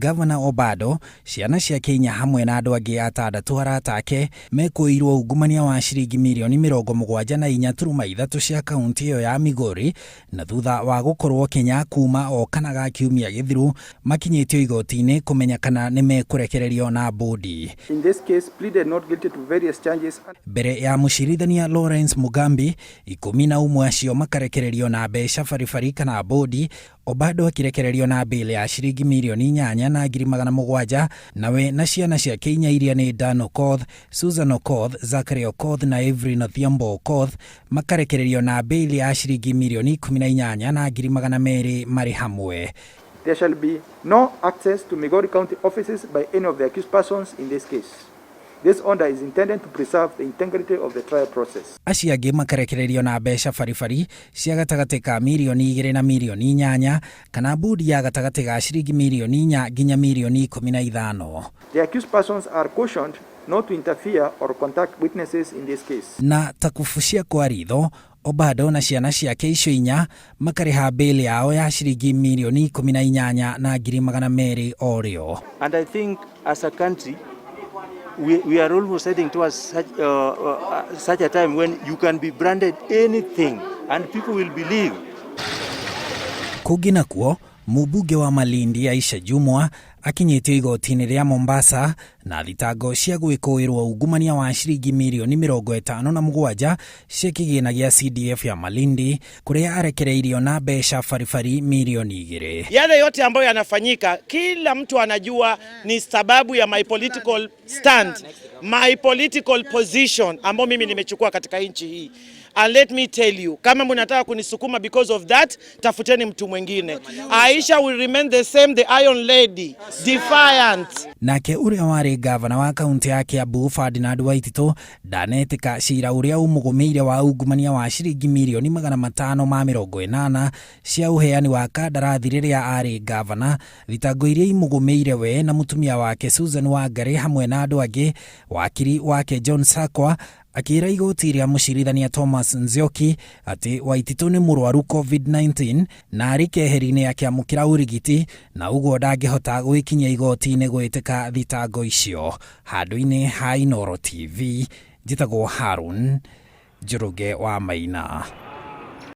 Gavana Obado, ciana ciake inya hamwe na andũ angĩ atandatũ arata ake mekũĩirwo ungumania wa ciringi mirioni 74.3 cia kaunti ĩyo ya Migori, na thutha wa gũkorwo Kenya kuma o kana ga kiumia gĩthiru makinyĩtio igoti-inĩ kũmenya kana nĩ mekũrekererio na bũndi. In this case, pleaded not guilty to various charges. Mbere ya mũcirithania Lawrence Mugambi, 11 acio makarekererio na mbeca baribari kana bũndi, Obado akĩrekererio na bail ya ciringi mirioni 8,700, nawe na ciana ciake inya iria nĩ Dan Okoth, Susan Okoth, Zachary Okoth na Evelyn Odhiambo Okoth makarekererio na bail ya ciringi mirioni 18,200 marĩ hamwe. There shall be no access to Migori County offices by any of the accused persons in this case. This order is intended to preserve the integrity of the trial process. Acio angĩ makarekererio na mbeca baribari cia gatagatĩ ka mirioni 2 na mirioni 8 kana bũndi ya gatagatĩ ga ciringi mirioni 4 nginya mirioni 15. The accused persons are cautioned not to interfere or contact witnesses in this case. Na ta kubucia kwa ritho, Obado na ciana ciake icio inya makarĩha bail yao ya ciringi mirioni 18,200 o rĩo. And I think as a country, we are almost heading towards such a time when you can be branded anything and people will believe. Kũngĩ nakuo, mũmbunge wa Malindi Aisha Jumwa akinyĩtio igoti-inĩ rĩa Mombasa na thitango cia gwĩkũĩrwo ungumania wa ciringi mirioni 57 cia kĩgĩna gĩa CDF ya Malindi, kũrĩa arekereirio na mbeca baribari mirioni 2. Yale yote ambayo yanafanyika, kila mtu anajua ni sababu ya my political stand, my political position ambayo mimi nimechukua katika nchi hii. And let me tell you, kama mnataka kunisukuma because of that, tafuteni mtu mwingine. Aisha will remain the same, the Iron Lady, defiant. Nake ũrĩa warĩ gavana wa kaunti ya Kiambu Ferdinand Waititu ndanetĩka cira ũrĩa ũmũgũmĩire wa ungumania wa ciringi mirioni 580 cia ũheani wa kandarathi rĩrĩa arĩ gavana, thitango iria imũgũmĩire we na mũtumia wake Susan Wangari hamwe na andũ angĩ. Wakiri wake John Sakwa akĩra igoti rĩa mũcirithania Thomas Nzioki atĩ Waititu nĩ mũrwaru COVID-19 na arĩ keheri-inĩ akĩamũkĩra ũrigiti, na ũguo ndangĩhota gwĩkinyia igoti-inĩ gwĩtĩka thitango icio. Handũ-inĩ ha Inooro TV, njĩtagwo Harun Njoroge wa Maina.